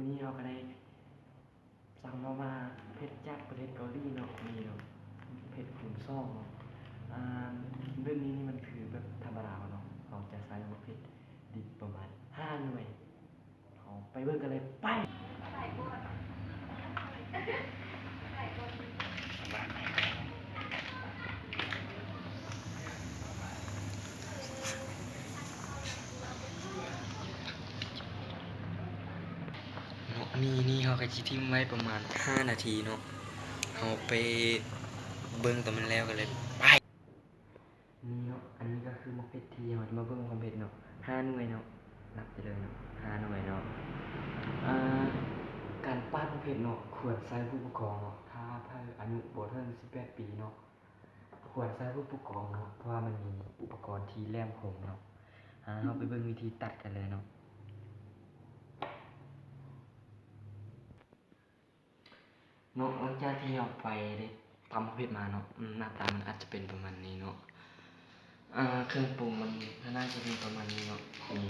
ນີ້ເຮົາກໍໄດ້ສັ່ງມາມ່າເຜັດຈາກປະເທດເກົາຫຼີເນາະ ນີ້ເນາະ ເຜັດຄູນສອງເນາະ. ອ່າ ເລື່ອງນີ້ນີ້ມັນຄືແບບທຳມະດາເນາະ ເຮົາຈະໃສ່ໝາກເຜັດດິບປະມານຫ້າໜ່ວຍ. ເຮົາໄປເບິ່ງກັນເລີຍ ໄປ. ເນາະ ນີ້ ນີ້ເຮົາກໍຊິຖິ້ມໄວ້ປະມານຫ້ານາທີເນາະ. ເຮົາໄປເບິ່ງຕອນມັນແລ້ວກັນເລີຍ ໄປ. ນີ້ເນາະ ອັນນີ້ກໍຄືໝາກເຜັດທີ່ເຮົາຈະມາເບິ່ງຄວາມເຜັດເນາະ ຫ້າໜ່ວຍເນາະ ນັບໄປເລີຍເນາະ ຫ້າໜ່ວຍເນາະ. ອ່າ ການປາດໝາກເຜັດເນາະ ຄວນໃຊ້ຜູ້ປົກຄອງເນາະ ຖ້າໃຜອາຍຸບໍ່ເຖິງສິບແປດປີເນາະ ຄວນໃຊ້ຜູ້ປົກຄອງເນາະ ເພາະວ່າມັນມີອຸປະກອນທີ່ແຫຼມຄົມເນາະ. ອ່າ ເຮົາໄປເບິ່ງວິທີຕັດກັນເລີຍເນາະ. ເນາະ ຫຼັງຈາກທີ່ເຮົາໄປໄດ້ຕຳເຜັດມາເນາະ ອືມ ໜ້າຕາມັນອາດຈະເປັນປະມານນີ້ເນາະ. ອ່າ ເຄື່ອງປຸງມັນໜ້າຈະມີປະມານນີ້ເນາະ ນີ້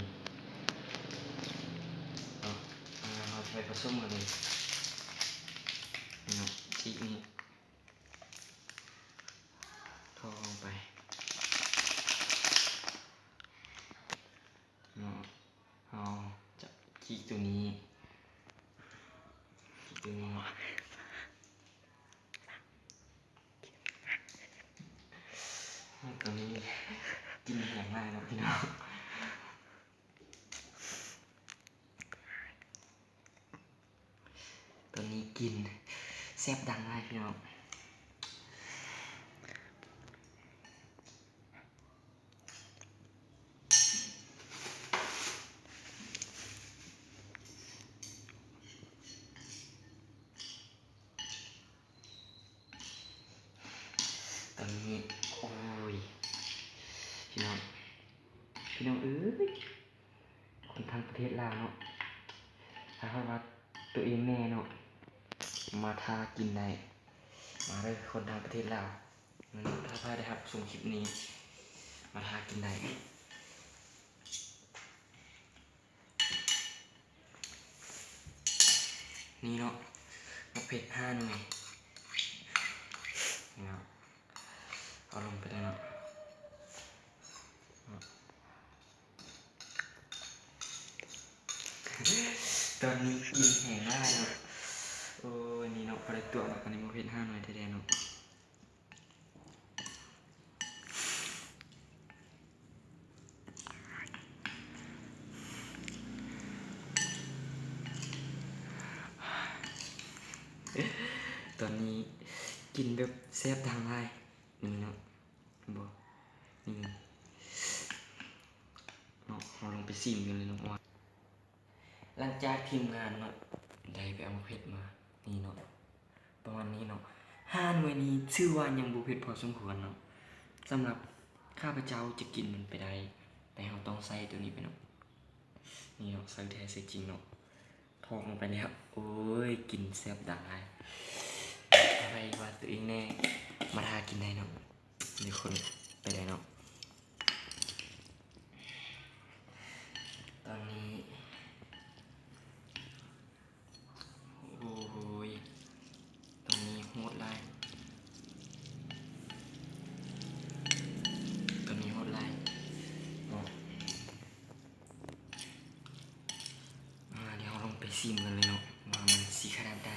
ເນາະ. ອ່າ ເຮົາຈະໄປປະສົມກັນເລີຍ ນີ້ເນາະ ຊີກນີ້ ຖອກອອກໄປເນາະ. ເຮົາຈະຈີກໂຕນີ້ ຈີກໂຕນີ້ເນາະ. ໂຕນີ້ກິ່ນແຮງຫຼາຍເນາະ ພີ່ນ້ອງ. ຕອນນີ້ກິ່ນແຊບດັງຫຼາຍພີ່ນ້ອງ. ຕອນນີ້ ໂອ້ຍ ພີ່ນ້ອງ ພີ່ນ້ອງເອີຍ ຄົນທາງປະເທດລາວເນາະ ຖ້າຫາກວ່າຕົວເອງແນ່ເນາະ ມາຖ້າກິນໄດ້ ມາເດີ ຄົນທາງປະເທດລາວ ແມ່ນ ຖ້າໃຜໄດ້ຮັບຊົມຄລິບນີ້ ມາຖ້າກິນໄດ້. ນີ້ເນາະ ໝາກເຜັດຫ້າໜ່ວຍ ນີ້ເນາະ ເອົາລົງໄປເລີຍເນາະ. ຕອນນີ້ກິ່ນແຮງຫຼາຍເນາະ ໂອ້ຍ ນີ້ເນາະ ບໍ່ໄດ້ຕົວະເນາະ ອັນນີ້ໝາກເຜັດຫ້າໜ່ວຍແທ້ໆເນາະ. ຕອນນີ້ກິ່ນແບບແຊບດັງຫຼາຍ ນີ້ເນາະ ເຫັນບໍ່ ນີ້ເນາະ ເຮົາລອງໄປຊີມກັນເລີຍເນາະວ່າ ຫຼັງຈາກທີມງານເນາະ ໄດ້ໄປເອົາເຜັດມາ ນີ້ເນາະ ປະມານນີ້ເນາະ ຫ້າໜ່ວຍນີ້ຖືວ່າຍັງບໍ່ເຜັດພໍສົມຄວນເນາະ. ສຳລັບຂ້າພະເຈົ້າຈະກິນມັນໄປໄດ້ ແຕ່ເຮົາຕ້ອງໃສ່ໂຕນີ້ໄປເນາະ ນີ້ເນາະ ໃສ່ແທ້ໃສ່ຈິງເນາະ ຖອກລົງໄປແລ້ວ ໂອ້ຍ ກິ່ນແຊບດັງຫຼາຍ ໃຜວ່າຕົວເອງແນ່ ມາຖ້າກິນໄດ້ເນາະ. ນີ້ຄົນໄປໄດ້ເນາະ ຕອນນີ້ ໂອ້ຍ ຕອນນີ້ໂຫດຫຼາຍ ຕອນນີ້ໂຫດຫຼາຍເນາະ. ອ່າ ດຽວເຮົາລອງໄປຊີມກັນເລີຍເນາະ ວ່າມັນຊິຂະໜາດໃດ.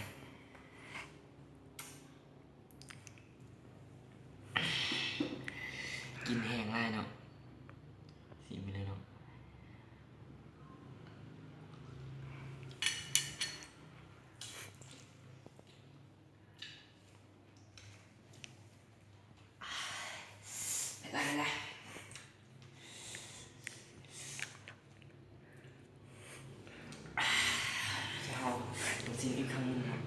ກິ່ນແຮງຫຼາຍເນາະ ຊີມໄປເລີຍເນາະ. ດຽວເຮົາຕ້ອງຊີມອີກຄັ້ງໜຶ່ງເນາະ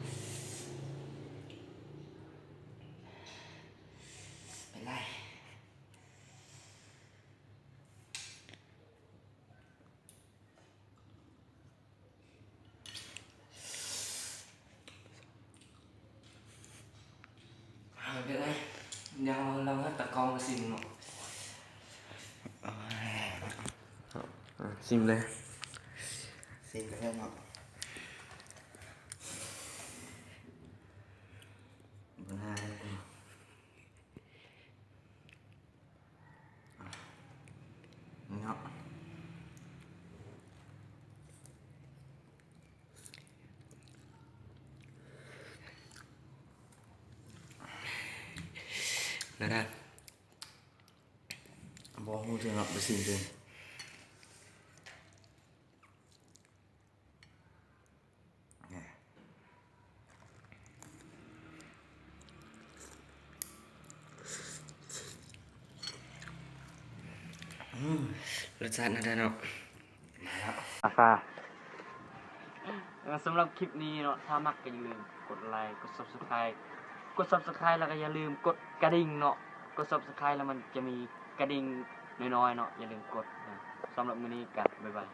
ເປັນໄງ? ເອົາ ດຽວເຮົາລອງໃຫ້ຕາກ້ອງມາຊີມເນາະ ເອົາ ຊີມເລີຍ ຊີມເລີຍເນາະ. ມັນຫາຍເນາະ ນະ ບໍ່ຮູ້ເທື່ອເນາະ ໄປຊີມເບິ່ງ. ອືມ ລົດຊາດແນວໃດເນາະ? ມາແລ້ວ ອາຟາ ສຳລັບຄລິບນີ້ເນາະ ຖ້າມັກກໍຢ່າລືມກົດໄລ ກົດ Subscribe ກົດ Subscribe ແລ້ວກໍຢ່າລືມກົດກະດິ່ງເນາະ ກົດ Subscribe ແລ້ວມັນຈະມີກະດິ່ງນ້ອຍໆເນາະ ຢ່າລືມກົດນະ. ສຳລັບມື້ນີ້ກໍບາຍບາຍ.